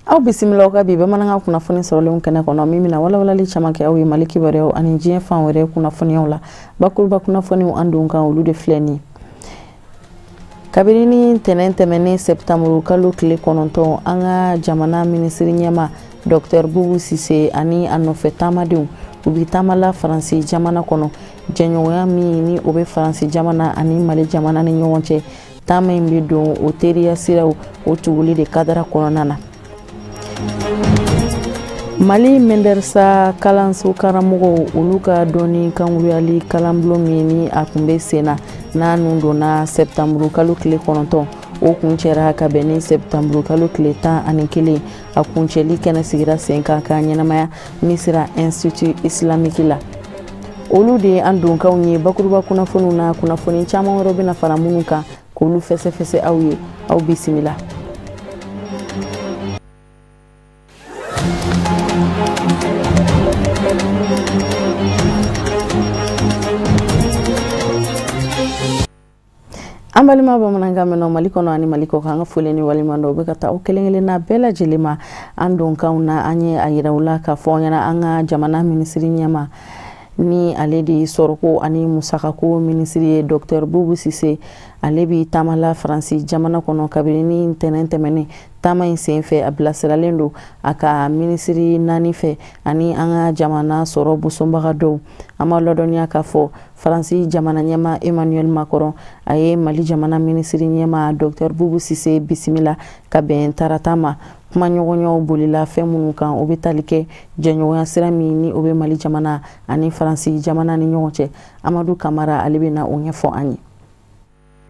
Aw bisimila ka bi bamanankan kunnafoni sɔrɔlenw kɛnɛ kɔnɔ min bɛna walawalali caman kɛ aw ye Mali kibaruyaw ani diɲɛ fan wɛrɛ kunnafoniyaw la. Bakuruba kunnafoniw an don kan olu de filɛ nin ye. Kabini ni ntɛnɛn tɛmɛnen septembre kalo tile 9, an ka jamana minisiri ɲɛma Dr Boubou Cissé ani a nɔfɛ taamadenw u bi taama la Faransi jamana kɔnɔ. Jɛɲɔgɔnya min ni o bɛ Faransi jamana ani Mali jamana ni ɲɔgɔn cɛ, taama in bɛ don o teriya siraw o tuguli de kadara kɔnɔna na. Mali Mendersa kalanso karamɔgɔw olu ka dɔnni kankuruyali kalanbulon min ni a tun bɛ sen na n'a nun donna septembre kalo tile 9, o kuncɛra ka bɛn ni septembre kalo tile 11. A kuncɛli kɛnɛ sigira sen kan ka ɲɛnamaya Misira Institut Islamique la. Olu de ye an donkanw ye bakuruba kunnafoniw na. Kunnafoni caman wɛrɛ bɛna fara minnu kan k'olu fɛsɛfɛsɛ aw ye. Aw bisimila. An balima bamanankan mɛnna Mali kɔnɔ ani Mali kɔ kan, an ka foli ni waleɲuman dɔn o bɛ ka taa aw kelen kelenna bɛɛ lajɛlen ma. An donkanw na, an ye a yira u la k'a fɔ ɲɛna an ka jamana minisiri ɲɛma ni ale de ye sɔrɔko ani musakako minisiri ye, Dr Boubou Cissé, ale bi taama la Faransi jamana kɔnɔ kabini ni ntɛnɛn tɛmɛnen. Taama in sen fɛ, a bilasiralen don a ka minisiri 4 fɛ ani an ka jamana sɔrɔ bosonbaga dɔw. An b'a ladɔnniya k'a fɔ Faransi jamana ɲɛma Emmanuel Macron a ye Mali jamana minisiri ɲɛma Dr Boubou Cissé bisimila ka bɛn tarata ma. Kumaɲɔgɔnyaw bolila fɛn minnu kan, o bɛ tali kɛ jɛɲɔgɔnya sira min ni o bɛ Mali jamana ani Faransi jamana ni ɲɔgɔn cɛ. Amadu Kamara ale bɛ na o ɲɛfɔ an ye.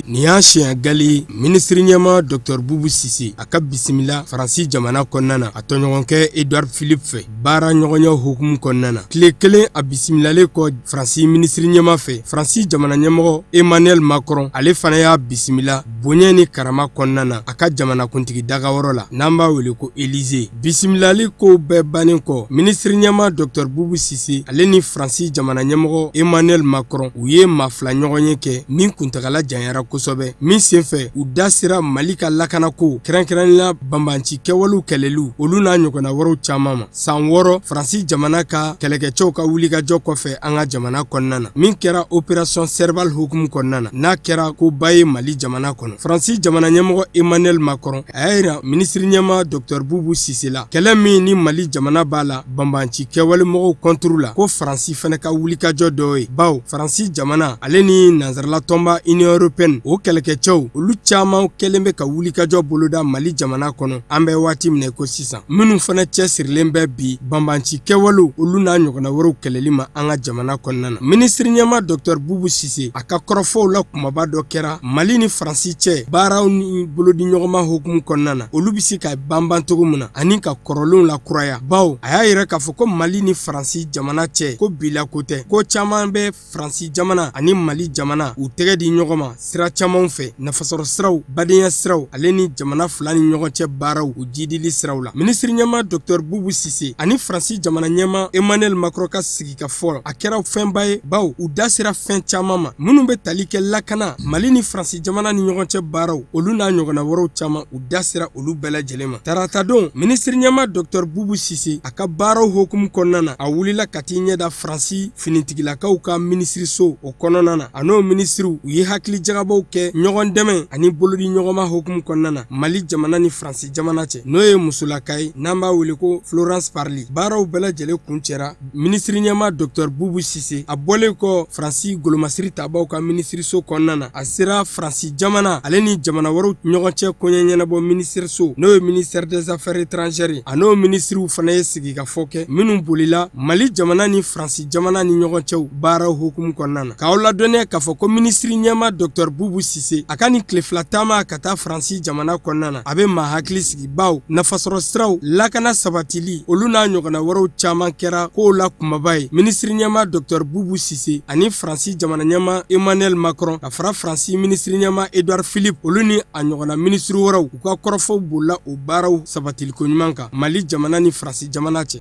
Nin y'a siɲɛ gali minisiri ɲɛma Dr Boubou Cissé a ka bisimila Faransi jamana kɔnɔna na a tɔɲɔgɔnkɛ Edouard Philippe fɛ baara ɲɔgɔnya hukumu kɔnɔna na. Tile kelen a bisimilalen kɔ Faransi minisiri ɲɛma fɛ, Faransi jamana ɲɛmɔgɔ Emmanuel Macron ale fana y'a bisimila bonya ni karama kɔnɔna na a ka jamanakuntigi dagayɔrɔ la n'an b'a wele ko Élysée. Bisimilali kow bɛɛ bannen kɔ, minisiri ɲɛma Dr Boubou Cissé ale ni Faransi jamana ɲɛmɔgɔ Emmanuel Macron u ye maa fila ɲɔgɔn ye kɛ min kuntagala janyara kosɛbɛ, min senfɛ u da sera Mali ka lakanako kɛrɛnkɛrɛnnenya banbanci kɛwalew kɛlɛliw olu n'a ɲɔgɔnna wɛrɛw caman ma. San 6 Faransi jamana ka kɛlɛkɛcɛw ka wulikajɔ kɔfɛ an ka jamana kɔnɔna na min kɛra opération Serval hukumu kɔnɔna na n'a kɛra koba ye Mali jamana kɔnɔ. Faransi jamana ɲɛmɔgɔ Emmanuel Macron a y'a yira minisiri ɲɛma Dr Boubou Cissé la kɛlɛ min ni Mali jamana b'a la banbanci kɛwale mɔgɔw contre la, ko Faransi fana ka wulikajɔ dɔ ye, bawo Faransi jamana ale ni nansarala tɔnba Union européenne o kɛlɛkɛcɛw olu caman kɛlen bɛ ka wulikajɔ boloda Mali jamana kɔnɔ an bɛ waati min na ko sisan, minnu fana cɛsirilen bɛ bi banbanci kɛwalew olu n'a ɲɔgɔnna wɛrɛw kɛlɛli ma an ka jamana kɔnɔna na. Minisiri ɲɛma Dr Boubou Cissé a ka kɔrɔfɔw la kumaba dɔ kɛra Mali ni Faransi cɛ baaraw ni bolodiɲɔgɔnma hukumu kɔnɔna na, olu bɛ se ka banban cogo min na ani ka kɔrɔlenw lakuraya, bawo a y'a yira k'a fɔ ko Mali ni Faransi jamana cɛ ko bila ko tɛ, ko caman bɛ Faransi jamana ani Mali jamana u tɛgɛ di ɲɔgɔn ma sira camanw fɛ, nafasɔrɔ siraw, badenya siraw ale ni jamana fila ni ɲɔgɔn cɛ baaraw u jidili siraw la. Minisiri ɲɛma Dr Boubou Cissé ani Faransi jamana ɲɛma Emmanuel Macron ka sigikafɔ a kɛra fɛnba ye, bawo u da sera fɛn caman ma minnu bɛ tali kɛ lakana Mali ni Faransi jamana ni ɲɔgɔn cɛ baaraw olu n'a ɲɔgɔnna wɛrɛw caman, u da sera olu bɛɛ lajɛlen ma. Taratadon minisiri ɲɛma Dr Boubou Cissé a ka baaraw hukumu kɔnɔna na a wulila ka t'i ɲɛda Faransi finitigilakaw ka minisiriso o kɔnɔna na, a n'o minisiriw u ye hakili jagabɔw kɛ ɲɔgɔn dɛmɛ ani bolodi ɲɔgɔnma hukumu kɔnɔna na Mali jamana ni Faransi jamana cɛ, n'o ye musolaka ye n'an b'a wele ko Florence Parly. Baaraw bɛɛ lajɛlen kuncɛra minisiri ɲɛma Dr Boubou Cissé a bɔlen kɔ Faransi golomasiri tabaw ka minisiriso kɔnɔna na, a sera Faransi jamana ale ni jamana wɛrɛw ɲɔgɔn cɛ koɲɛ ɲɛnabɔ minisiriso n'o ye ministère des affaires étrangères, a n'o minisiriw fana ye sigikafɔ kɛ minnu bolila Mali jamana ni Faransi jamana ni ɲɔgɔn cɛw baaraw hukumu kɔnɔna na. K'aw ladɔnniya k'a fɔ ko minisiri ɲɛma Dr Boubou Cissé a ka nin tile fila taama ka taa Faransi jamana kɔnɔna na, a bɛ maa hakili sigi, bawo nafasɔrɔ siraw, lakana sabatili olu n'a ɲɔgɔnna wɛrɛw caman kɛra kow la kumaba ye. Minisiri ɲɛma Dr Boubou Cissé ani Faransi jamana ɲɛma Emmanuel Macron ka fara Faransi minisiri ɲɛma Edouard Philippe olu ni a ɲɔgɔnna minisiri wɛrɛw u ka kɔrɔfɔw bolila o baaraw sabatiliko ɲuman kan Mali jamana ni Faransi jamana cɛ.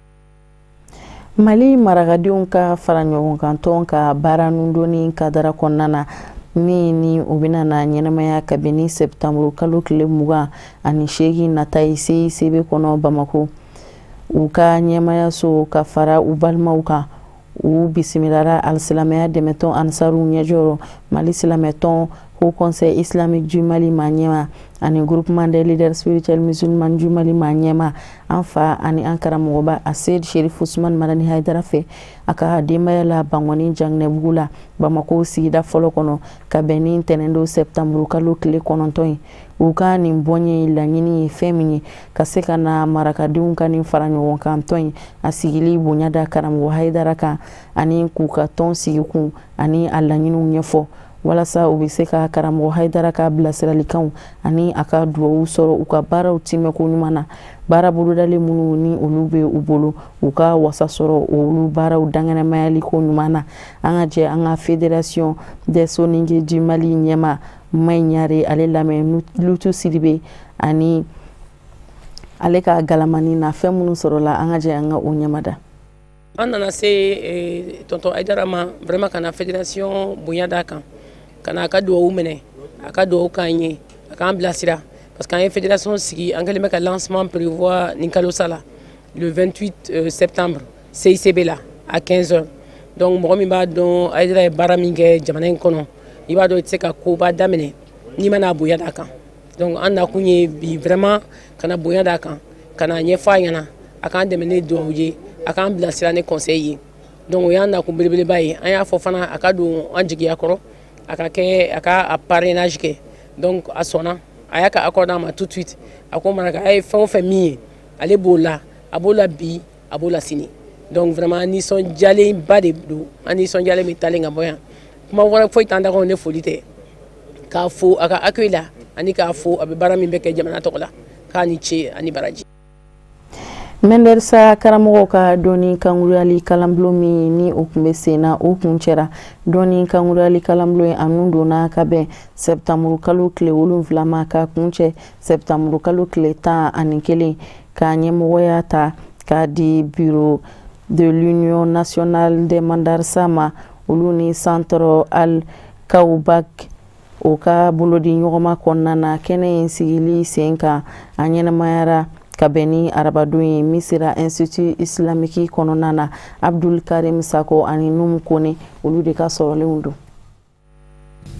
Mali marakadenw ka fara ɲɔgɔn kan tɔn ka baara nundonni kadara kɔnɔna na, min ni o bɛna na ɲɛnamaya kabini sɛptanburu kalo tile 28 nata ye CICB kɔnɔ Bamako, u ka ɲɛmayaso ka fara u balimaw kan, u bisimilara alisilamɛya dɛmɛtɔn Ansaru ɲɛjɔrɔ, Mali silamɛtɔn Haut Conseil islamique du Mali ma ɲɛma ani Groupement des leaders spirituels musulmans du Mali ma ɲɛma, an fa ani an karamɔgɔba Aseyid Sherif Usman Madani Hayidara fɛ, a ka denbaya la Bangɔni Janginɛbugu la, Bamako sigida fɔlɔ kɔnɔ, ka bɛn ni ntɛnɛndon sɛptanburu kalo tile 9 ye. U ka nin bɔnye laɲini ye fɛn min ye, ka se ka na marakadenw ka nin fara ɲɔgɔn kan tɔn in a sigili bonya da karamɔgɔ Hayidara kan, ani k'u ka tɔn sigikun ani a laɲiniw ɲɛfɔ, walasa u bɛ se ka karamɔgɔ Hayidara ka bilasiralikanw ani a ka duwawu sɔrɔ u ka baaraw timɛko ɲuman na. Baara bolodalen minnu ni olu bɛ u bolo, u ka wasa sɔrɔ olu baaraw dankɛnɛmayali ko ɲuman na. An ka jɛ an ka Fédération des Soninké du Mali ɲɛma Mayi Ɲare ale lamɛn Lutu Sidibe ani ale ka galamani na fɛn minnu sɔrɔla, an ka jɛ an ka o ɲɛmada. An nana se tonton Hayidara ma vraiment ka na fédération bonya d'a kan, ka na a ka duwawu minɛ, a ka duwawu k'an ye, a k'an bilasira, parce que an ye fédération sigi, an kɛlen bɛ ka lancement prévoir nin kalo sa la, le 28 septembre, CICB la, à 15 heures. Donc mɔgɔ min b'a dɔn Hayidara ye baara min kɛ jamana in kɔnɔ, i b'a dɔn i tɛ se ka koba daminɛ n'i ma n'a bonya d'a kan. Donc an nakun ye bi vraiment ka na bonya d'a kan, ka na ɲɛfɔ a ɲɛna, a k'an dɛmɛ ni duwawu ye, a k'an bilasira ni conseil ye. Donc o y'an nakun belebeleba ye. An y'a fɔ fana a ka don an jigiya kɔrɔ, a ka kɛ a ka a parrainage kɛ. Donc a sɔnna, a y'a ka accord d'an ma tout de suite. A ko maraka ye fɛn o fɛn min ye, ale b'o la, a b'o la bi, a b'o la sini. Donc vraiment nisɔndiyalenba de don, an nisɔndiyalen bɛ taalen ka bɔ yan. Kuma wɛrɛ foyi t'an da kɔnɔ ne foli tɛ, k'a fo a ka accueil la, ani k'a fo a bɛ baara min bɛ kɛ jamana tɔgɔ la, k'a ni ce ani baraji. Mɛnderisa karamɔgɔw ka dɔnni kankuyali kalanbulon min ni o tun bɛ sen na, o kun cɛra. Dɔnni kankuyali kalanbulon in, a nun donna ka bɛn sɛptanburu kalo tile 7 ma, ka kun cɛ sɛptanburu kalo tile 11, ka ɲɛmɔgɔya ta k'a di Bureau de l'Union nationale des madarasa ma, olu ni Centre Al Kawbak o ka bolodi ɲɔgɔnma kɔnɔna na. Kɛnɛ in sigili sen kan, a ɲɛnamayara ka bɛn ni arabadon ye Misira Institut islamique kɔnɔna na. Abdul Karim Sako ani Numu Kone, olu de ka sɔrɔlenw don.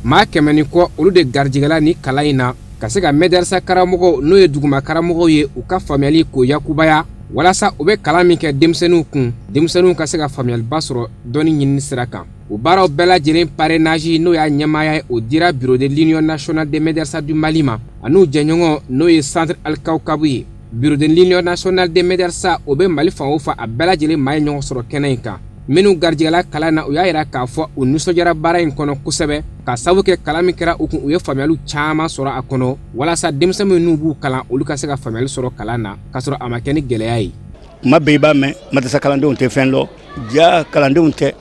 Maa 100 ni kɔ, olu de garijɛgɛla ni kalan in na, ka se ka mɛdarisa karamɔgɔw, n'o ye duguma karamɔgɔw ye, u ka faamuyali k'o yakubaya, walasa u bɛ kalan min kɛ denmisɛnninw kun, denmisɛnninw ka se ka faamuyaliba sɔrɔ dɔnni ɲinini sira kan. O baaraw bɛɛ lajɛlen parrainage, n'o y'a ɲɛmaaya ye, o dira Bureau de l'Union nationale des médersa du Mali ma, an'u jɛɲɔgɔn, n'o ye Centre Al-Kawkabu ye. Bureau de l'Union nationale des médersa, o bɛ Mali fan o fan, a bɛɛ lajɛlen maa ye ɲɔgɔn sɔrɔ kɛnɛ in kan. Minnu garijɛgɛla kalan na, u y'a yira k'a fɔ u nisɔndiyara baara in kɔnɔ kosɛbɛ, ka sababu kɛ kalan min kɛra u kun, u ye faamuyaliw caman sɔrɔ a kɔnɔ, walasa denmisɛn minnu b'u kalan, olu ka se ka faamuyali sɔrɔ kalan na, k'a sɔrɔ a ma kɛ ni gɛlɛya ye. Kuma bɛɛ i b'a mɛn madrasa kalandenw tɛ fɛn dɔn, ja kalandenw tɛ,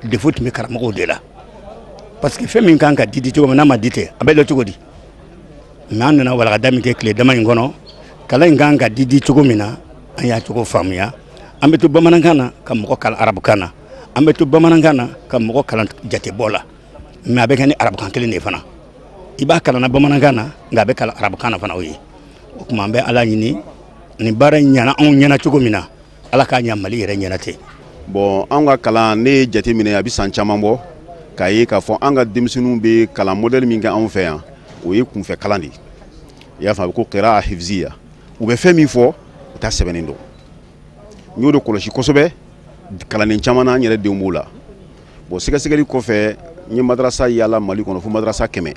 défaut tun bɛ karamɔgɔw de la, parce que fɛn min kan ka di di cogo min n'a ma di ten, a bɛ dɔn cogo di? Mais an nana walakada min kɛ tile dama in kɔnɔ, kalan in kan ka di di cogo min na, an y'a cogo faamuya. An bɛ to bamanankan na ka mɔgɔ kalan arabukan na, an bɛ to bamanankan na ka mɔgɔ kalan jatebɔ la, mais a bɛ kɛ ni arabukan kelen de fana. I b'a kalan na bamanankan na, nka a bɛ kalan arabukan na fana. O ye o tuma an bɛ Ala ɲini nin baara in ɲɛna anw ɲɛna cogo min na, Ala k'a ɲɛ Mali yɛrɛ ɲɛna ten. Bon, an ka kalan, ne ye jateminɛ, a bɛ san caman bɔ, k'a ye k'a fɔ an ka denmisɛnninw bɛ kalan modèle min kɛ anw fɛ yan, o ye kunfɛ kalan de ye. I y'a faamu, a bɛ ko qira'a hifziya, u bɛ fɛn min fɔ, u t'a sɛbɛnnen dɔn. N y'o de kɔlɔsi kosɛbɛ kalanden caman na, an yɛrɛ denw b'o la. Bon, sɛgɛsɛgɛli kɔfɛ, n ye madarasa yaala Mali kɔnɔ fo madarasa 100,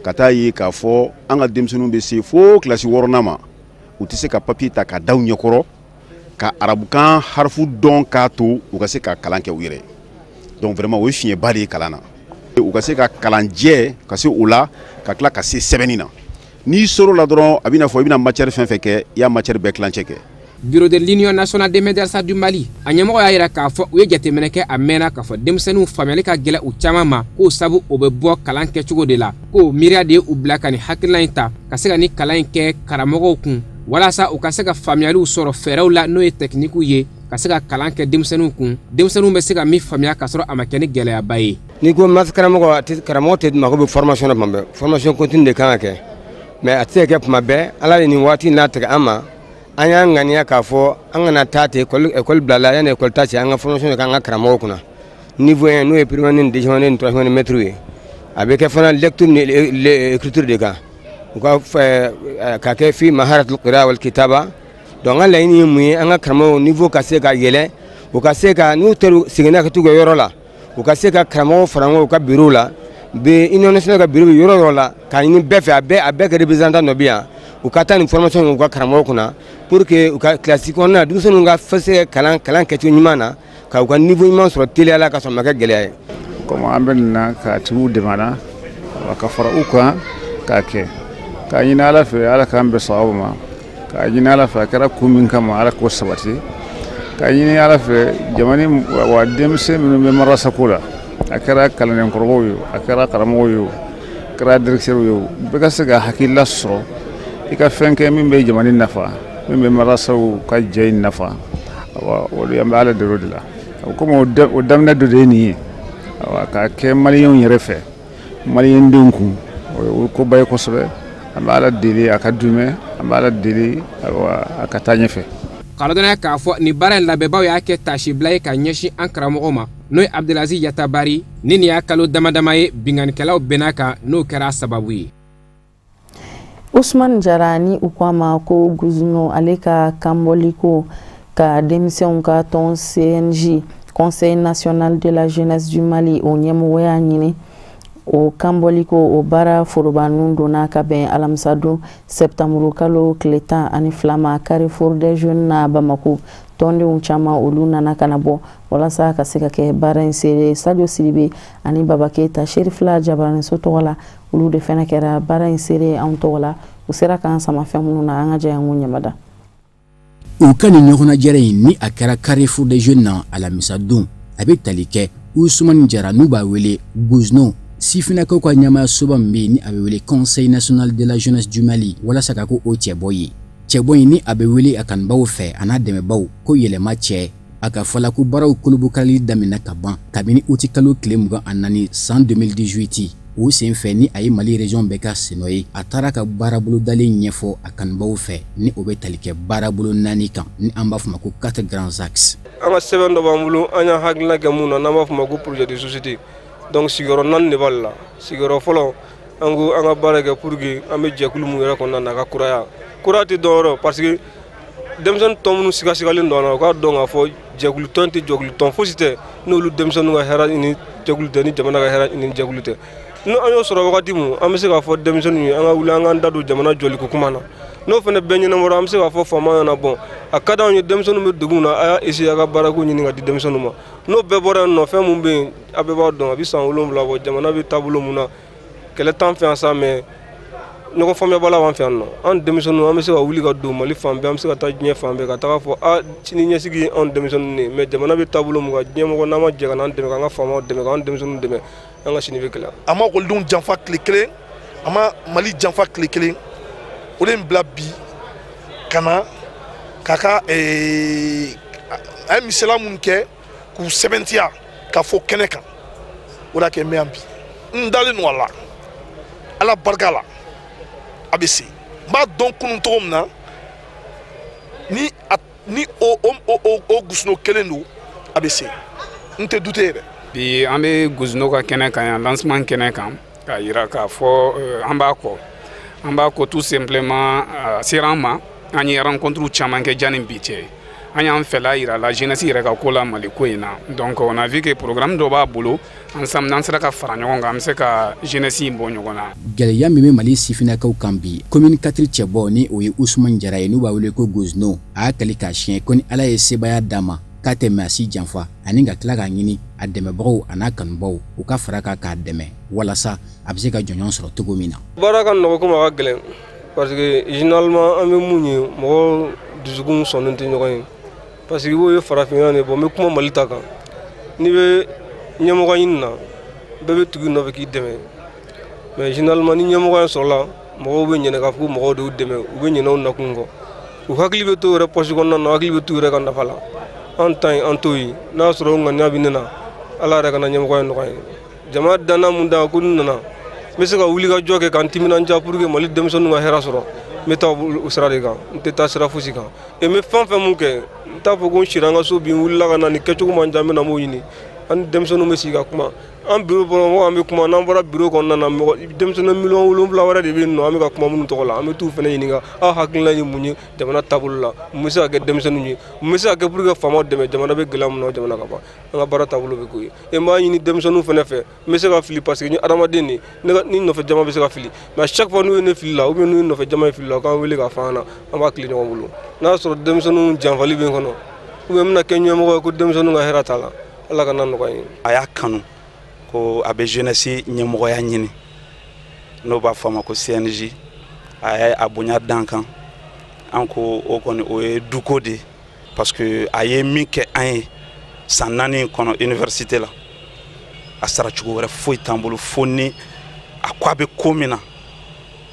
ka taa ye k'a fɔ an ka denmisɛnninw bɛ se fo kilasi 6nan ma, u tɛ se ka papiye ta ka da u ɲɛkɔrɔ ka arabukan harifu dɔn k'a to u ka se ka kalan kɛ u yɛrɛ. Donc vraiment o ye fiɲɛba de ye kalan na, u ka se ka kalanjɛ ka se o la, ka tila ka se sɛbɛnni na. N'i sɔrɔ la dɔrɔn, a bɛna fɔ i bɛna matière fɛn fɛn kɛ, i y'a matière bɛɛ tilancɛ kɛ. Bureau de l'Union nationale des médersa du Mali, a ɲɛmɔgɔ y'a yira k'a fɔ u ye jateminɛ kɛ a mɛnna, k'a fɔ denmisɛnninw faamuyali ka gɛlɛ u caman ma, k'o sabu o bɛ bɔ kalan kɛcogo de la, k'o miiriya de ye u bila ka nin hakilina in ta, ka se ka nin kalan in kɛ karamɔgɔw kun, walasa u ka se ka faamuyaliw sɔrɔ fɛɛrɛw la, n'o ye tɛkinikiw ye. ka se ka kalan kɛ denmisɛnninw kun, denmisɛnninw bɛ se ka min faamuya k'a sɔrɔ a ma kɛ ni gɛlɛyaba ye. N'i ko maths karamɔgɔ, karamɔgɔ tɛ mako bɛ formation na tuma bɛɛ, formation continue de kan ka kɛ, mais a tɛ se ka kɛ tuma bɛɛ. Ala ye nin waati in latigɛ an ma, an y'an ŋaniya k'a fɔ an kana taa ten école bilala yanni école ta cɛ, an ka formation kɛ an ka karamɔgɔw kunna niveau 1, n'o ye première année, deuxième année ni troisième année maître ye. A bɛ kɛ fana lecture ni écriture de kan, u ka ka kɛ fi maharatul qira'a wal kitaba. Donc an ka laɲini ye mun ye? An ka karamɔgɔw niveau ka se ka yɛlɛ, u ka se ka n'u taara seginna ka t'u ka yɔrɔ la, u ka se ka karamɔgɔw fara ɲɔgɔn u ka bureau la, bɛ Union nationale ka bureau bɛ yɔrɔ o yɔrɔ la, k'a ɲini bɛɛ fɛ, a bɛɛ kɛ représentant dɔ bɛ yan, u ka taa nin formation u ka karamɔgɔw kunna pour que u ka classe kɔnɔna denmisɛnninw ka se kalan kɛcogo ɲuman na, ka u ka niveau ɲuman sɔrɔ teliya la, ka sɔrɔ a ma kɛ gɛlɛya ye. Komi an bɛ nin na k'a tigiw dɛmɛ na ka fara u kan k'a kɛ, k'a ɲini Ala fɛ, Ala k'an bɛn sababu ma, k'a ɲini Ala fɛ, a kɛra kun min kama, Ala k'o sabati, k'a ɲini Ala fɛ, jamana wa denmisɛn minnu bɛ marasako la, a kɛra kalandenkɔrɔbaw ye, a kɛra karamɔgɔw ye, a kɛra directeur ye, bɛɛ ka se ka hakilila sɔrɔ i ka fɛn kɛ min bɛ jamana nafa, min bɛ marasaw ka jɛ in nafa. O de an bɛ Ala deli o de la. Komi o daminɛ dɔ de ye nin ye, k'a kɛ maliyɛnw yɛrɛ fɛ, maliyɛndenw kun, o ye koba ye kosɛbɛ. An bɛ Ala deli a ka dunmɛ, an bɛ Ala deli a ka taa ɲɛfɛ. K'a ladɔnniya k'a fɔ nin baara in labɛnbaw y'a kɛ taasibila ye ka ɲɛsin an karamɔgɔ ma, n'o ye Abdelaziz Yatabari ni nin y'a kalo dama dama ye binkannikɛlaw bɛnna kan, n'o kɛra sababu ye. Usman Jara ni u ko a ma ko Guzino, ale ka kanbɔliko ka denmisɛnw ka tɔn CNJ, Conseil national de la jeunesse du Mali, o ɲɛmɔgɔya ɲini, o kanbɔliko o baara forobanu donna ka bɛn alamisadon sɛptanburu kalo tile 12 ma Carrefour des Jeunes na Bamako. Tɔndenw caman olu nana ka na bɔ walasa ka se ka kɛ baara in seere. Sadio Sidibe ani Baba Keyita Serifila jabaraniso tɔgɔ la, olu de fana kɛra baara in seere anw tɔgɔ la. U sera k'an sama fɛn minnu na, an ka jɛ an k'u ɲɛmada. U ka nin ɲɔgɔnnajɛrɛ in ni a kɛra Carrefour des Jeunes na alamisa don, a bɛ tali kɛ Usumani Jara, n'u b'a wele Guzno, sifinnakaw ka ɲɛmaayasoba min bɛ yen ni a bɛ wele Conseil national de la jeunesse du Mali, walasa ka ko o cɛbɔ ye. Cɛbɔ in ni a bɛ wele a kanubaw fɛ a n'a dɛmɛbaw ko yɛlɛma cɛ. A ka fɔla ko baaraw kolobokalili daminɛ ka ban kabini uti kalo tile 24 san 2018. O sen fɛ ni a ye Mali région bɛɛ ka sennɔ ye, a taara ka baarabolodalen ɲɛfɔ a kanubaw fɛ, ni o bɛ tali kɛ baarabolo naani kan, ni an b'a fɔ ma ko quatre grands axes. An ka sɛbɛn dɔ b'an bolo, an y'an hakilina kɛ mun na, n'an b'a fɔ ma ko projet de société. Donc sigiyɔrɔ naani de b'ale la. Sigiyɔrɔ fɔlɔ, an ko an ka baara kɛ pour que an bɛ jɛkulu mun yɛrɛ kɔnɔna na, a ka kuraya. Kuraya tɛ dɔwɛrɛ, parce que denmisɛnnin tɔ minnu sigasigalen don an na, u k'a dɔn k'a fɔ jɛkulu tɔn tɛ jɛkulu tɔn fosi tɛ n'olu denmisɛnninw ka hɛrɛ ɲini jɛkulu tɛ, ni jamana ka hɛrɛ ɲini jɛkulu tɛ. Ni an y'o sɔrɔ wagati mun, an bɛ se k'a fɔ denmisɛnninw ye an ka wuli an k'an da don jamana jɔliko kuma na. N'o fana bɛɛ ɲɛnabɔra, an bɛ se k'a fɔ faama ɲɛna bɔn a ka d'anw ye, denmisɛnninw bɛ degun na, a y'a essayer a ka baarako ɲini ka di denmisɛnninw ma. N'o bɛɛ bɔra yen nɔ, fɛn mun bɛ yen, a bɛɛ b'a dɔn, a bɛ san 7 bɔ, jamana bɛ taabolo mun na, kɛlɛ t'an fɛ yan sa, mais ɲɔgɔn faamuyabala b'an fɛ yan nɔ. An denmisɛnninw, an bɛ se ka wuli ka don Mali fan bɛɛ, an bɛ se ka taa diɲɛ fan bɛɛ ka taga fɔ a sini ɲɛsigi ye anw denmisɛnninw de ye. Mais jamana bɛ taabolo mun kan, diɲɛ mɔgɔ n'an ma jɛ ka n'an dɛmɛ, k'an ka faamaw dɛmɛ, k'an denmisɛnninw dɛmɛ, an ka sini bɛ gɛlɛya. A ma ekɔlidenw janfa tile kelen, a ma Mali janfa tile kelen. O de ye n bila bi ka na k'a ka a ye misaliya minnu kɛ k'u sɛbɛntiya k'a fɔ kɛnɛ kan, o de y'a kɛ n bɛ yan bi. N dalen don a la, Ala barika la, a bɛ se. N b'a dɔn kunun cogo min na, ni a ni o o o o Gusno kelen don, a bɛ se, n tɛ dute yɛrɛ. Bi an bɛ Gusno ka kɛnɛ kan yan, lancement kɛnɛ kan, k'a yira k'a fɔ an b'a kɔ, an b'a kɔ tout simplement. A sera an ma, an ye rencontre caman kɛ janni bi cɛ, an y'an fɛla yira la jeunesse yɛrɛ ka ko la Mali ko in na. Donc on a vu que programme dɔ b'a bolo, ensemble n'an sera ka fara ɲɔgɔn kan, an bɛ se ka jeunesse in bɔ ɲɔgɔn na. Gɛlɛya min bɛ Mali sifinnakaw kan bi, commune 4 cɛbɔ, ni o ye Usumani Jara ye, n'u b'a wele ko Gozno, a y'a kali k'a siɲɛ ko ni Ala ye sebaaya d'a ma, k'a tɛ maa si janfa, ani ka tila k'a ɲini a dɛmɛbagaw a n'a kanubaw u ka fara kan k'a dɛmɛ walasa a bɛ se ka jɔnjɔn sɔrɔ cogo min na. Baara ka nɔgɔ komi a ka gɛlɛn, parce que généralement an bɛ mun ye, mɔgɔw dusukun sɔnnen tɛ ɲɔgɔn ye, parce que i b'o ye farafinna de. Bɔn, n bɛ kuma Mali ta kan, n'i bɛ ɲɛmɔgɔ ɲini na, bɛɛ bɛ tugu i nɔfɛ k'i dɛmɛ. Mais généralement ni ɲɛmɔgɔ in sɔrɔla, mɔgɔw bɛ ɲinɛ k'a fɔ ko mɔgɔw de y'u dɛmɛ, u bɛ ɲinɛ u nakun kɔ, u hakili bɛ to u yɛrɛ poche kɔnɔna na, u hakili bɛ t'u yɛrɛ ka nafa la. An ta ye an t'o ye, n'a y'a sɔrɔ o ŋaniya bɛ ne na, Ala yɛrɛ kana ɲɛmɔgɔya nɔgɔya n ye. Jama danna mun da ko n nana, n bɛ se ka wuli ka jɔ kɛ ka n timinandiya pour que Mali denmisɛnninw ka hɛrɛ sɔrɔ. N bɛ taa o sira de kan, n tɛ taa sira fosi kan. Et n bɛ fɛn fɛn mun kɛ, n t'a fɔ ko n sira n ka so bi, n wulila ka na nin kɛcogo man diya, n bɛ na n b'o ɲini. An ni denmisɛnninw bɛ sigi ka kuma, an bureau kɔnɔ mɔgɔw an bɛ kuma, n'an bɔra bureau kɔnɔna na, mɔgɔ denmisɛnnin 7 miliyɔn wɛrɛ de bɛ yen nɔ, an bɛ ka kuma minnu tɔgɔ la, an bɛ t'u fana ɲininka, aw hakilina ye mun ye jamana taabolo la, mun bɛ se ka kɛ denmisɛnninw ye, mun bɛ se ka kɛ pour que faamaw dɛmɛ, jamana bɛ gɛlɛya min na, o jamana ka ban. An ka baara taabolo bɛ k'o ye. Et n b'a ɲini denmisɛnninw fana fɛ, n bɛ se ka fili parce que n ye adamaden de ye, ne ka ni nɔfɛ jama bɛ se ka fili, mais à chaque fois n'u ye ne fili la ou bien n'u ye nɔfɛ jama ye fili la, u k'an wele k'a fɔ an ɲɛna, an b'a tile ɲɔgɔn bolo. N'a y'a sɔrɔ denmisɛnninw janfali bɛ n kɔnɔ ou bien n bɛna kɛ ɲɛmɔgɔ ye ko denmisɛnninw ka hɛrɛ t'a la, Ala kana nɔgɔya n ye. A y'a kanu ko a bɛ jeunesse ɲɛmɔgɔya ɲini, n'o b'a fɔ a ma ko CNJ. A ye a bonya dan kan, an ko o kɔni o ye duko de ye, parce que a ye min kɛ an ye san 4 in kɔnɔ université la, a sara cogo wɛrɛ foyi t'an bolo fo ni a ko a bɛ ko min na,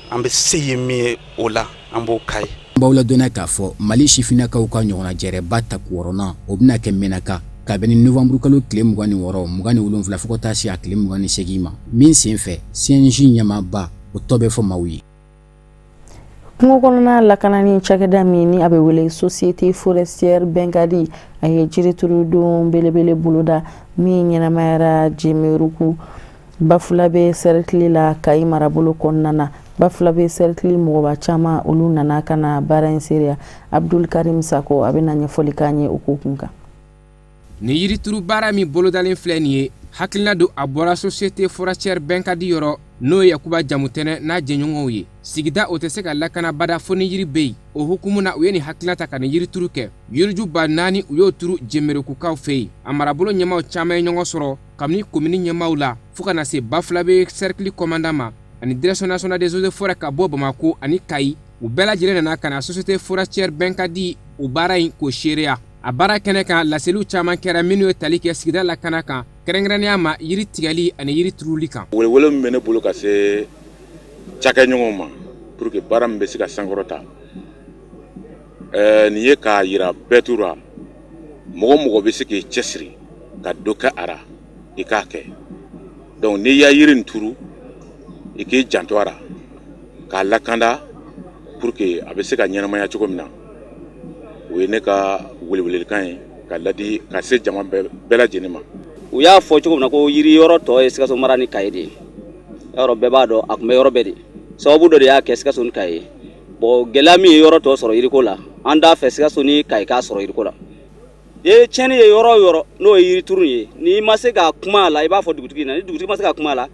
an bɛ se ye min ye o la, an b'o k'a ye. N b'aw ladɔnniya k'a fɔ Mali sifinnakaw ka ɲɔgɔnna jɛrɛba tako wɔɔrɔnan, o bɛna kɛ Menaka kabini novembre kalo tile 26, 27, fo ka taa se a tile 28 ma, min sen fɛ CNJ ɲɛmaaba o tɔ bɛ fɔ maaw ye. Kungo kɔnɔna lakanani cakɛda min ni a bɛ wele Société forestière Bɛnkadi, a ye jiriturudon belebele boloda min ɲɛnamayara Jemeruku Bafulabe sɛrikili la, Kayi marabolo kɔnɔna na. Bafulabe sɛrikili mɔgɔba caman, olu nana ka na baara in seereya. Abdul Karim Sako, a bɛna ɲɛfɔli k'an ye o ko kun kan. Ni yirituru baara min bolodalen filɛ nin ye, hakilina don a bɔra Société forestière Bɛnkadi yɔrɔ, n'o ye Yakuba Jamutɛnɛ n'a jɛɲɔgɔnw ye. Sigida o tɛ se ka lakana bada fo ni yiri bɛ yen. O hukumu na, u ye nin hakilina ta ka nin yirituru kɛ. Yiriju 4000, u y'o turu Jemerekukaw fɛ yen. A marabolo ɲɛmaw caman ye ɲɔgɔn sɔrɔ, kabini komini ɲɛmaw la fo ka na se Bafulabe cercle commandant ma ani Direction nationale des eaux et forêts ka bɔ Bamako ani Kayi. U bɛɛ lajɛlen nana ka na Société forestière Bɛnkadi o baara in k'o seereya. A baara kɛnɛ kan, laseliw caman kɛra minnu ye tali kɛ sigida lakana kan, kɛrɛnkɛrɛnnenya ma yiri tigɛli ani yiri turuli kan. Welewele min bɛ ne bolo ka se cakɛɲɔgɔnw ma pour que baara min bɛ se ka sankɔrɔta, nin ye k'a yira bɛɛ tura, mɔgɔ mɔgɔ bɛ se k'i cɛsiri ka dɔ kɛ a ra, i k'a kɛ. Donc n'i y'a yiri nin turu, i k'i janto a ra k'a lakanda pour que a bɛ se ka ɲɛnamaya cogo min na. O ye ne ka welewelekan ye ka ladi ka se jama bɛɛ lajɛlen ma. U y'a fɔ cogo min na ko yiri yɔrɔ tɔ ye Sikaso mara ni Kayi de ye, yɔrɔ bɛɛ b'a dɔn a tun bɛ yɔrɔ bɛɛ de. Sababu dɔ de y'a kɛ Sikaso ni Kayi ye. Bon, gɛlɛya min ye yɔrɔ tɔ sɔrɔ yiriko la, an t'a fɛ Sikaso ni Kayi k'a sɔrɔ yiriko la. Ye tiɲɛni ye yɔrɔ o yɔrɔ, n'o ye yirituru ye, n'i ma se ka kuma a la, i b'a fɔ dugutigi ɲɛna. Ni dugutigi ma se ka kuma a la,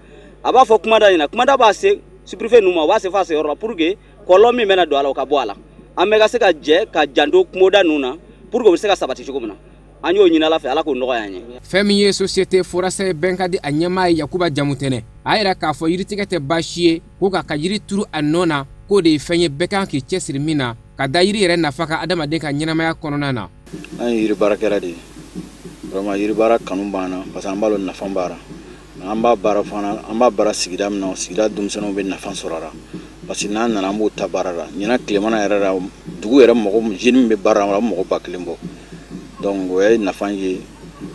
a b'a fɔ kumada ɲɛna, kumada b'a se sous-préfet ninnu ma, o b'a se f'a se yɔrɔ la pour que kɔlɔlɔ min bɛna don a la, o ka bɔ a la. An bɛ ka se ka jɛ ka janto kungoda ninnu na pour que o bɛ se ka sabati cogo min na. An y'o ɲini Ala fɛ, Ala k'o nɔgɔya an ye. Fɛn min ye Société forestière Bɛnkadi a ɲɛmaa ye, Yakuba Jamutɛnɛ, a yira k'a fɔ yiritigɛ tɛ baasi ye, ko ka yiri turu a nɔ na, k'o de ye fɛn ye bɛɛ kan k'i cɛsiri min na, ka da yiri yɛrɛ nafa kan adamaden ka ɲɛnamaya kɔnɔna na. An ye yiri baarakɛla de ye. Vraiment, yiri baara kanu b'an na parce que an b'a dɔn nafa b'a la. An b'a baara fana, an b'a baara sigida min na, sigida denmisɛnninw bɛ nafa sɔrɔ a la, parce que n'an nana, an b'o ta baara la. Ɲinan tilemana yɛrɛ la, dugu yɛrɛ mɔgɔ jeune min bɛ baara la, a bɛ mɔgɔ 1000 bɔ. Donc o ye nafa ye.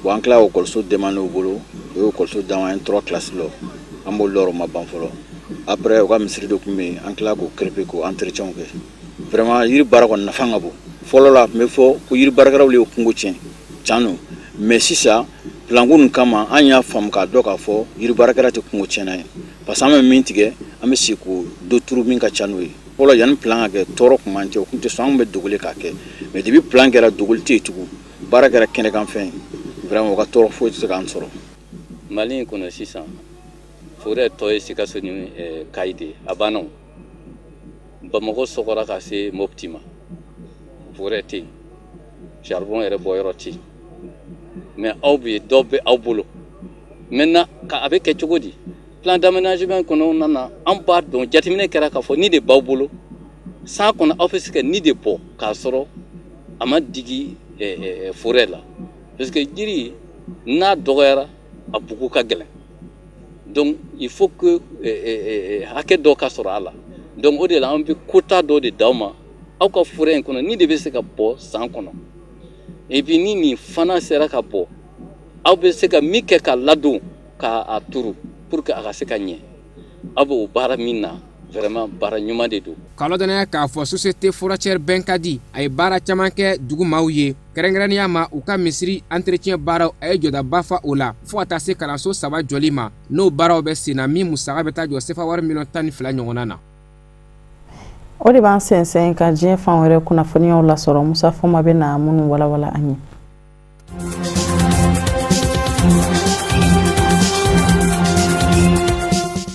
Bon, an tila ekɔliso demandé u bolo, u ye ekɔliso d'an ma, an ye trois classes lɔ, an b'olu lɔ, o ma ban fɔlɔ. Après, u ka misiri dɔ tun bɛ yen, an tila k'o créper, k'o entretien kɛ. Vraiment, yiri baara kɔni nafa ka bon. Fɔlɔ la, a tun bɛ fɔ ko yiri baarakɛlaw de ye kungo tiɲɛ, tiɲɛ don, mais sisan plan ko nin kama, an y'a faamu k'a dɔn k'a fɔ yiri baarakɛla tɛ kungo tiɲɛna ye, parce que an bɛ min tigɛ, an bɛ sigi k'o dɔ turu min ka ca n'o ye. Fɔlɔ, yanni plan ka kɛ, tɔɔrɔ tun b'an cɛ, o tun tɛ sɔn, an tun bɛ dogoli k'a kɛ, mais depuis plan kɛra, dogoli tɛ yen tugun, baara kɛra kɛnɛkanfɛn ye. Vraiment, o ka tɔɔrɔ foyi tɛ se k'an sɔrɔ. Mali in kɔnɔ sisan, forêt tɔ ye Sikaso ni Kayi de ye, a banna. O Bamakɔ sɔgɔra ka se Mopti ma, forêt tɛ yen, charbon yɛrɛ bɔ yɔrɔ tɛ yen. Mais aw bɛ dɔ bɛ aw bolo maintenant, ka a bɛ kɛ cogo di? Plan d'aménagement kɔnɔna na, an b'a dɔn jateminɛ kɛra k'a fɔ ni de b'aw bolo, san kɔnɔ aw bɛ se ka ni de bɔ k'a sɔrɔ a ma digi forêt la, parce que jiri n'a dɔgɔyara, a bugu ka gɛlɛn. Donc il faut que hakɛ dɔ ka sɔrɔ a la. Donc o de la, an bɛ quota dɔ de d'aw ma aw ka forêt in kɔnɔ, ni de bɛ se ka bɔ san kɔnɔ. Et puis ni nin fana sera ka bɔ, aw bɛ se ka min kɛ ka ladon k'a turu pour que a ka se ka ɲɛ, aw bɛ o baara min na, vraiment baara ɲuman de don. K'a ladɔnniya k'a fɔ société forestière Bɛnkadi a ye baara caman kɛ dugu maaw ye, kɛrɛnkɛrɛnnenya ma u ka misiri entretien baaraw, a ye jɔdaba fa o la fo ka taa se kalanso 3 jɔli ma, n'o baaraw bɛ sen na, min musaka bɛ taa jɔ sefa wari miliyɔn 12 ɲɔgɔnna na. O de b'an sɛnsɛn ka diɲɛ fan wɛrɛ kunnafoniyaw lasɔrɔ. Musa Fɔma bɛ na minnu walawala an ye.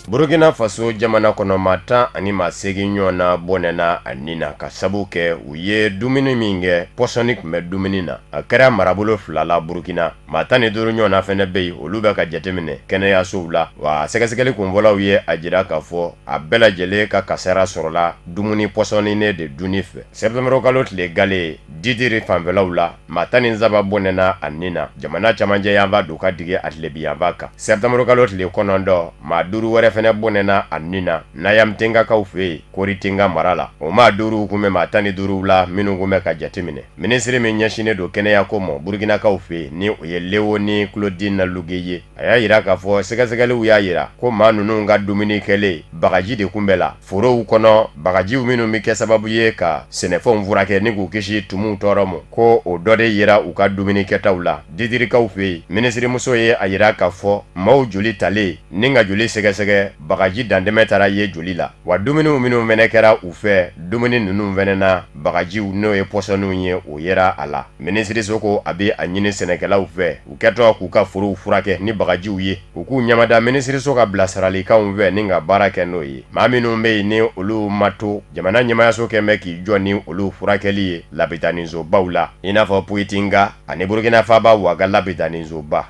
Burkina Faso jamana kɔnɔ, maa 18 ɲɔgɔn na bɔnɛna a nin na ka sabu kɛ u ye dumuni min kɛ, pɔsɔni tun bɛ dumuni na. A kɛra marabolo 2 la Burkina. Maa 15 ɲɔgɔn na fɛnɛ bɛ yen, olu bɛ ka jateminɛ kɛnɛyasow la. Wa sɛgɛsɛgɛli kunfɔlɔw ye a jira k'a fɔ a bɛɛ lajɛlen ka kasara sɔrɔla dumuni pɔsɔninen de dunni fɛ. Sɛptembre kalo tile gale, Didiri fanfɛlaw la, maa 13 bɔnɛna a nin na jamana camancɛ yanfan don ka digi a tilebi yanfan kan. Sɛptembre kalo tile 9, maa 5 wɛrɛ fɛnɛ bɔnɛna a nin na Nayamtengakaw fɛ yen, Koritenga mara la. O maa 5 kun bɛ maa 15 la minnu kun bɛ ka jateminɛ. Minisiri min ɲɛsinnen don kɛnɛyako ma Burkinakaw fɛ yen, ni o ye Léonie Claudine Lugue ye, a y'a jira k'a fɔ sɛgɛsɛgɛliw y'a jira ko maa ninnu ka dumuni kɛlen, bagaji de kun bɛ la forow kɔnɔ, bagajiw minnu bɛ kɛ sababu ye ka sɛnɛfɛnw furakɛ ni k'u kisi tumuw tɔɔrɔ ma, ko o dɔ de yera u ka dumuni kɛtaw la. Didirikaw fɛ yen, minisirimuso ye a jira k'a fɔ maaw joli talen ni ka joli sɛgɛsɛgɛ, bagaji dantɛmɛ taara ye joli la. Wa dumuniw minnu fɛnɛ kɛra u fɛ, dumuni ninnu fɛnɛ na bagajiw n'o ye pɔsɔniw ye, o yera a la. Minisiriso ko a bɛ a ɲini sɛnɛkɛlaw fɛ, u kɛtɔ k'u ka forow furakɛ ni bagajiw ye, u k'u ɲamada minisiriso ka bilasiralikanw fɛ ni ka baara kɛ n'o ye. Maa minnu bɛ yen ni olu ma to, jamana ɲɛmaayaso kɛn bɛ k'i jɔ ni olu furakɛli ye labitanisobaw la, i n'a fɔ Poyitinga ani Burkina faaba Waga labitanisoba.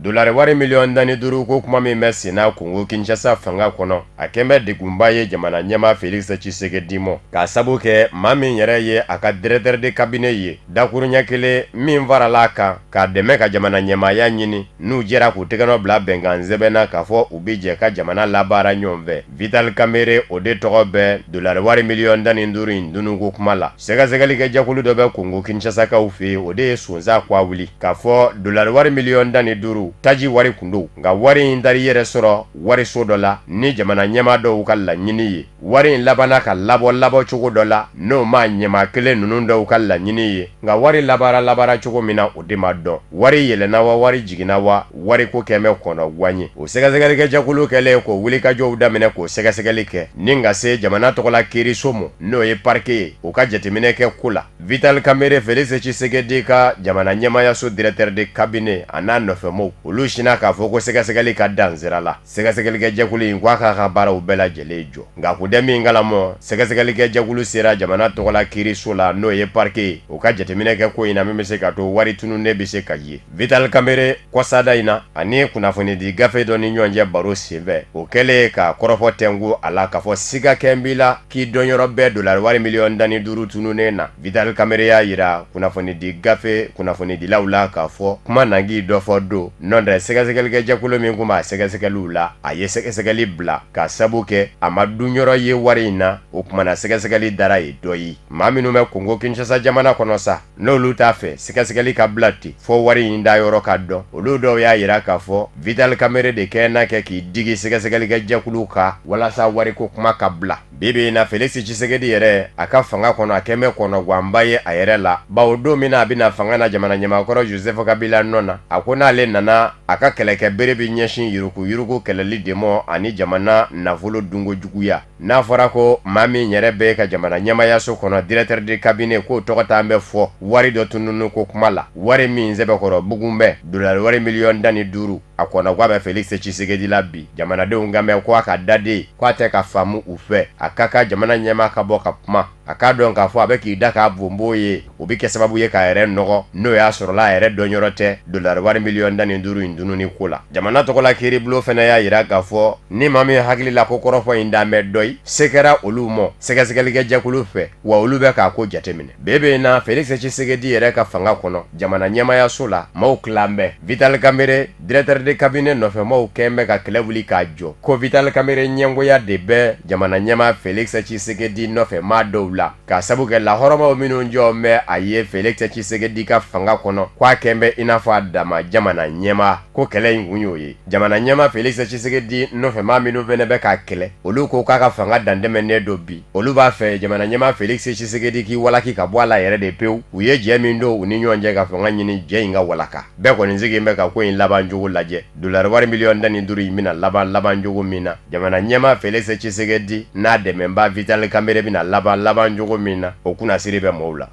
Dolari wari miliyɔn 15 ko kuma min bɛ senna Kongo Kinshasa fanga kɔnɔ, a kɛn bɛ degunba ye jamana ɲɛmaa Felix Tshisekedi mɔ, k'a sabu kɛ maa min yɛrɛ ye a ka directeur de cabinet ye, dakuruɲɛ kelen min farala a kan k'a dɛmɛ ka jamana ɲɛmaaya ɲini, n'u jɛra k'u tɛgɛnɔ bila bɛnkan sɛbɛn na k'a fɔ u bɛ jɛ ka jamana labaara ɲɔgɔn fɛ. Vital Kamerhe, o de tɔgɔ bɛ dolari wari miliyɔn 15 in dununko kuma la. Sɛgɛsɛgɛli kɛ jɛkulu dɔ bɛ Kongo Kinshasakaw fɛ yen, o de ye sonsan kwa wuli k'a fɔ dolari wari miliyɔn 15 taji wari kun don, nka wari in taara i yɛrɛ sɔrɔ wariso dɔ la ni jamana ɲɛmaa dɔw ka laɲini ye. Wari in labanna ka labɔ cogo dɔ la n'o ma ɲɛmaa kelen ninnu dɔw ka laɲini ye, nka wari labaara cogo min na o de ma dɔn. Wari yɛlɛnna wa, wari jiginna wa, wari ko kɛmɛ kɔnɔ gan ye. O sɛgɛsɛgɛlikɛ jɛkulu kɛlen k'o wulikajɔw daminɛ k'o sɛgɛsɛgɛli kɛ ni ka se jamana tɔgɔla kiiriso ma, n'o ye parquet ye, o ka jateminɛ kɛ ko la. Vital Kamerhe, Felix Tshisekedi ka jamana ɲɛmaayaso directeur de cabinet a n'a nɔfɛmɔgɔw, olu sinna k'a fɔ ko sɛgɛsɛgɛli ka dan sira la. Sɛgɛsɛgɛlikɛ jɛkulu in ko a k'a ka baaraw bɛɛ lajɛlen jɔ, nka kun tɛ min kalamɔ, sɛgɛsɛgɛlikɛ jɛkulu sera jamana tɔgɔla kiiriso la n'o ye parquet ye, o ka jateminɛ kɛ ko in na min bɛ se ka to wari tununnen bɛ se ka ye. Vital Kamerhe kɔsada in na ani kunnafonidi gafe dɔ ni ɲɔgɔn cɛ baro senfɛ, o kɛlen ka kɔrɔfɔ tɛnku a la k'a fɔ siga kɛn b'i la k'i dɔnyɔrɔ bɛɛ dolari wari miliyɔn 15 tununnen na. Vital Kamerhe y'a jira kunnafonidi gafe kunnafonidilaw la k'a fɔ kuma nangi dɔ fɔ don, n'o tɛ sɛgɛsɛgɛlikɛ jɛkulu min kun b'a sɛgɛsɛgɛliw la, a ye sɛgɛsɛgɛli bila k'a sabu kɛ a ma dunyɔrɔ ye wari in na. O kumana sɛgɛsɛgɛli dara ye dɔ ye. Maa minnu bɛ Kongo Kinshasa jamana kɔnɔ sa, n'olu t'a fɛ sɛgɛsɛgɛli ka bila ten fo wari in da yɔrɔ ka dɔn, olu dɔw y'a jira k'a fɔ Vital Kamerhe de kɛ n'a kɛ k'i digi sɛgɛsɛgɛlikɛ jɛkulu kan walasa wariko kuma ka bila. Bi bi in na, Felix Tshisekedi yɛrɛ a ka fanga kɔnɔ, a kɛn bɛ kɔnɔganba ye a yɛrɛ la, bawo don min na a bɛna fanga na jamana ɲɛmaakɔrɔ Joseph Kabila nɔ na, a ko n'ale nana a ka kɛlɛkɛ bere bɛ ɲɛsin yuruguyurugu kɛlɛli de ma ani jamana nafolo dunko juguya. N'a fɔra ko maa min yɛrɛ bɛ ka jamana ɲɛmaayaso kɔnɔ directeur de cabinet k'o tɔgɔ t'an bɛ fɔ wari dɔ tununni ko kuma la, wari min sɛbɛkɔrɔ bugun bɛ dolari wari miliyɔn 15, a kɔnɔ k'a bɛ Felix Tshisekedi la bi. Jamanadenw kan bɛ ko a ka daden k'a tɛ ka faamu u fɛ, a ka kan jamana ɲɛmaa ka bɔ ka kuma, a k'a dɔn k'a fɔ a bɛ k'i da k'a bonbon ye. O bɛ kɛ sababu ye k'a yɛrɛ nɔgɔ, n'o y'a sɔrɔla a yɛrɛ dɔnyɔrɔ tɛ dolari wari miliyɔn 15 in dununi ko la. Jamana tɔgɔla kiiribulon fana y'a jira k'a fɔ ni maa min hakili la ko kɔrɔfɔ in dan bɛ dɔ ye, se kɛra olu ma sɛgɛsɛgɛlikɛ jɛkulu fɛ, wa olu bɛ k'a ko jateminɛ. Bi bi in na, Félix Tshisekedi yɛrɛ ka fanga kɔnɔ, jamana ɲɛmayaso la, maaw tilan bɛ. Vital Kamerhe, directeur de cabinet nɔfɛ maaw kɛn bɛ ka kɛlɛ wuli k'a jɔ ko Vital Kamerhe ɲɛngoya de bɛ jamana ɲɛmaa Félix Tshisekedi nɔfɛ maa dɔw la, k'a sabu kɛ lahɔrɔmaw minnu jɔ bɛ a ye Félix Tshisekedi ka fanga kɔnɔ, k'a kɛn bɛ i n'a fɔ a dama jamana ɲɛmaa. Ko kɛlɛ in kun y'o ye. Jamana ɲɛmaa Félix Tshisekedi nɔfɛ maa minnu fana bɛ k'a kɛlɛ, olu ko k'a ka fanga dantɛmɛnen don bi. Olu b'a fɛ jamana ɲɛmaa Félix Tshisekedi k'i walaki ka bɔ a la yɛrɛ de pewu. U ye jɛ min don u ni ɲɔgɔn cɛ ka fanga ɲini, jɛ in ka walaka. Bɛɛ kɔni sigilen bɛ ka ko in laban cogo lajɛ. Dolari wari miliyɔn 15 in bɛna laban laban cogo min na, jamana ɲɛmaa Félix Tshisekedi n'a dɛmɛba Vital Kamerhe bɛna laban laban cogo min na, o kunnasiri bɛ mɔɔw la.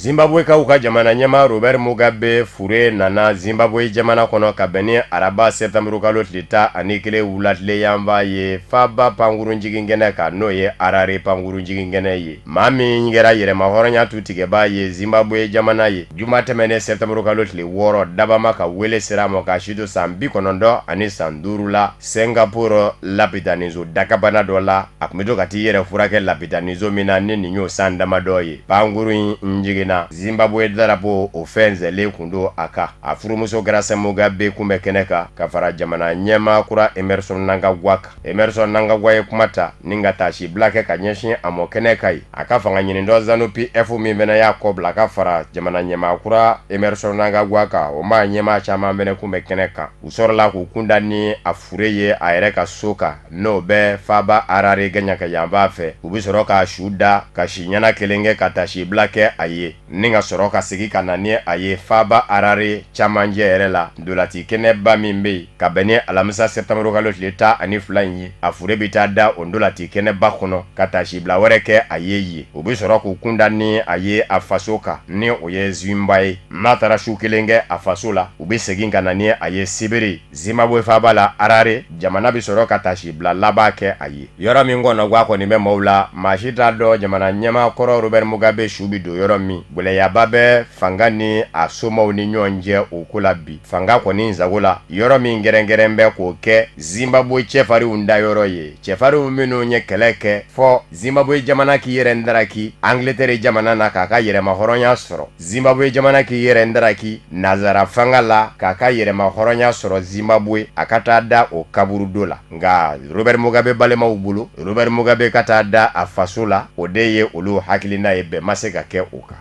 Zimbabwekaw ka jamana ɲɛmaa Robert Mugabe fure nana Zimbabwe jamana kɔnɔ ka bɛn ni araba septembre kalo tile 11 wulatile yanfan ye, faba pankurun jiginkɛnɛ kan, n'o ye Harare pankurun jiginkɛnɛ ye. Maa min kɛra yɛrɛma hɔrɔnya tu tigɛbaa ye Zimbabwe jamana ye juma tɛmɛnen septembre kalo tile 6, dabama ka wele sera ma k'a si to san 95 la, Singapore lapitaniso dakabana dɔ la. A tun bɛ to ka t'i yɛrɛ furakɛ lapitaniso min na ni nin y'o san damadɔ ye. Pankurun in jiginna, Zimbabwe darapo o fɛnzɛlen kun don a kan. A furumuso Grace Mugabe kun bɛ kɛnɛ kan ka fara jamana ɲɛmaa kura Emerson Mnangagwa kan. Emerson Mnangagwa ye kuma ta ni ka taasibila kɛ ka ɲɛsin a mɔ kɛnɛ kan ye. A ka fanga ɲinitɔ ZANU PF min fana y'a kɔ bila ka fara jamana ɲɛmaa kura Emerson Mnangagwa kan, o maa ɲɛmaa caman fana kun bɛ kɛnɛ kan. U sɔrɔla k'u kunda ni a fure ye a yɛrɛ ka so kan, n'o bɛ faba Harare gaɲaka yanfan fɛ. U bɛ sɔrɔ k'a su da ka si ɲɛna kelen kɛ ka taasibila kɛ a ye, ni ka sɔrɔ ka segin ka na ni a ye faba Harare camancɛ yɛrɛ la, ndolati kɛnɛba min bɛ yen, ka bɛn ni alamisa septembre kalo tile 12 in ye. A fure bɛ taa da o ndolati kɛnɛba kɔnɔ ka taasibila wɛrɛ kɛ a ye yen. U bɛ sɔrɔ k'u kunda ni a ye a faso kan, ni o ye Zimba ye. N'a taara su kelen kɛ a faso la, u bɛ segin ka na ni a ye sibiri Zimbabwe faba la Harare. Jamana bɛ sɔrɔ ka taasibila laban kɛ a ye yɔrɔ min kɔnɔ. Gwa kɔni bɛ maaw la, maa si t'a dɔn jamana ɲɛmaa kɔrɔ Robert Mugabe su bɛ don yɔrɔ min. Gwɛlɛyaba bɛ fanga ni a somaw ni ɲɔgɔn cɛ o ko la bi. Fanga kɔni sago la, yɔrɔ min kɛrɛnkɛrɛn bɛ k'o kɛ Zimbabwe cɛfarinw da yɔrɔ ye, cɛfarinw minnu ye kɛlɛ kɛ fɔ Zimbabwe jamana k'i yɛrɛ ndaraki Angleterre jamana na k'a ka yɛrɛma hɔrɔnya sɔrɔ, Zimbabwe jamana k'i yɛrɛ ndaraki nazara fanga la k'a ka yɛrɛma hɔrɔnya sɔrɔ Zimbabwe, a ka taa da o kaburudo la. Nka Robert Mugabe balimaw bolo, Robert Mugabe ka taa da a faso la, o de ye olu hakilina ye. Bɛn ma se ka kɛ o kan.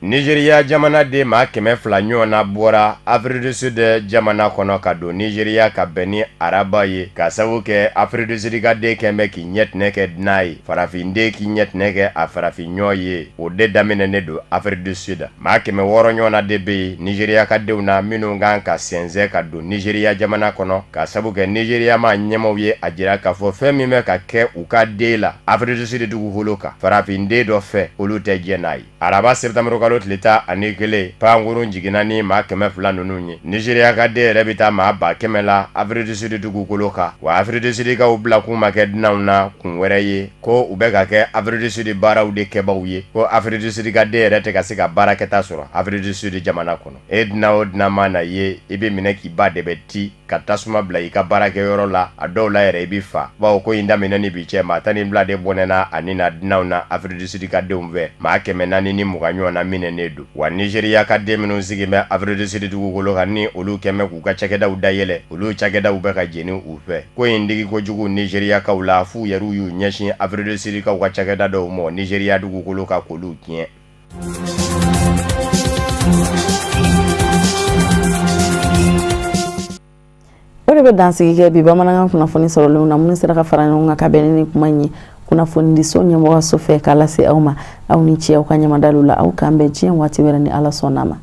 Nizeriya jamana den maa 200 ɲɔgɔn na bɔra Afrique du Sud jamana kɔnɔ ka don Nizeriya ka bɛn ni araba ye, ka sababu kɛ Afrique du Sud ka den kɛn bɛ k'i ɲɛtinɛ kɛ dunan ye, farafinden k'i ɲɛtinɛ kɛ a farafin ɲɔ ye. O de daminɛnen don Afrique du Sud. Maa 600 ɲɔgɔn na de bɛ yen Nizeriya ka denw na minnu kan ka sɛnsɛn ka don Nizeriya jamana kɔnɔ, ka sababu kɛ Nizeriya maa ɲɛmaw ye a jira k'a fɔ fɛn min bɛ ka kɛ u ka den la Afrique du Sud dugukolo kan farafinden dɔ fɛ, olu tɛ jɛ n'a ye. Araba septembre kalo tile 11, pankurun jiginna ni maa 200 ninnu ye. Nizeriya ka den yɛrɛ bɛ taa maa 100 000 la Afrique du Sud dugukolo kan. Wa Afrique du Sud kaw bila k'u ma kɛ dunanw na kun wɛrɛ ye, ko u bɛ ka kɛ Afrique du Sud baaraw de kɛbaw ye, ko Afrique du Sud ka den yɛrɛ tɛ ka se ka baarakɛta sɔrɔ Afrique du Sud jamana kɔnɔ. E dunan o dunan ma na ye, i bɛ minɛ k'i ba de bɛ ti ka tasuma bila i ka baarakɛyɔrɔ la, a dɔw la yɛrɛ i bɛ fa. Bawo ko in daminɛ ni bi cɛ, maa 12 de bɔnɛna ani na dunanw na Afrique du Sud ka denw fɛ, maa 420 ɲɔgɔn na minɛnen don. Wa Nizeriya ka den minnu sigi bɛ Afrique du Sud dugukolo kan, ni olu kɛn bɛ k'u ka cakɛdaw dayɛlɛ, olu cakɛdaw bɛ ka jeni u fɛ. Ko in digi kojugu Nizeriyakaw la, f'u yɛrɛw y'u ɲɛsin Afrique du Sud kaw ka cakɛda dɔw ma Nizeriya dugukolo kan k'olu tiɲɛ. O de bɛ dansigi kɛ bi bamanankan kunnafoni sɔrɔlenw na, minnu sera ka fara ɲɔgɔn kan ka bɛn ni kuma in ye kunnafonidiso ɲɛmɔgɔso fɛ k'a lase aw ma. Aw ni ce aw ka ɲɛmadalu la. Aw k'an bɛn diɲɛ waati wɛrɛ ni Ala sɔnna ma.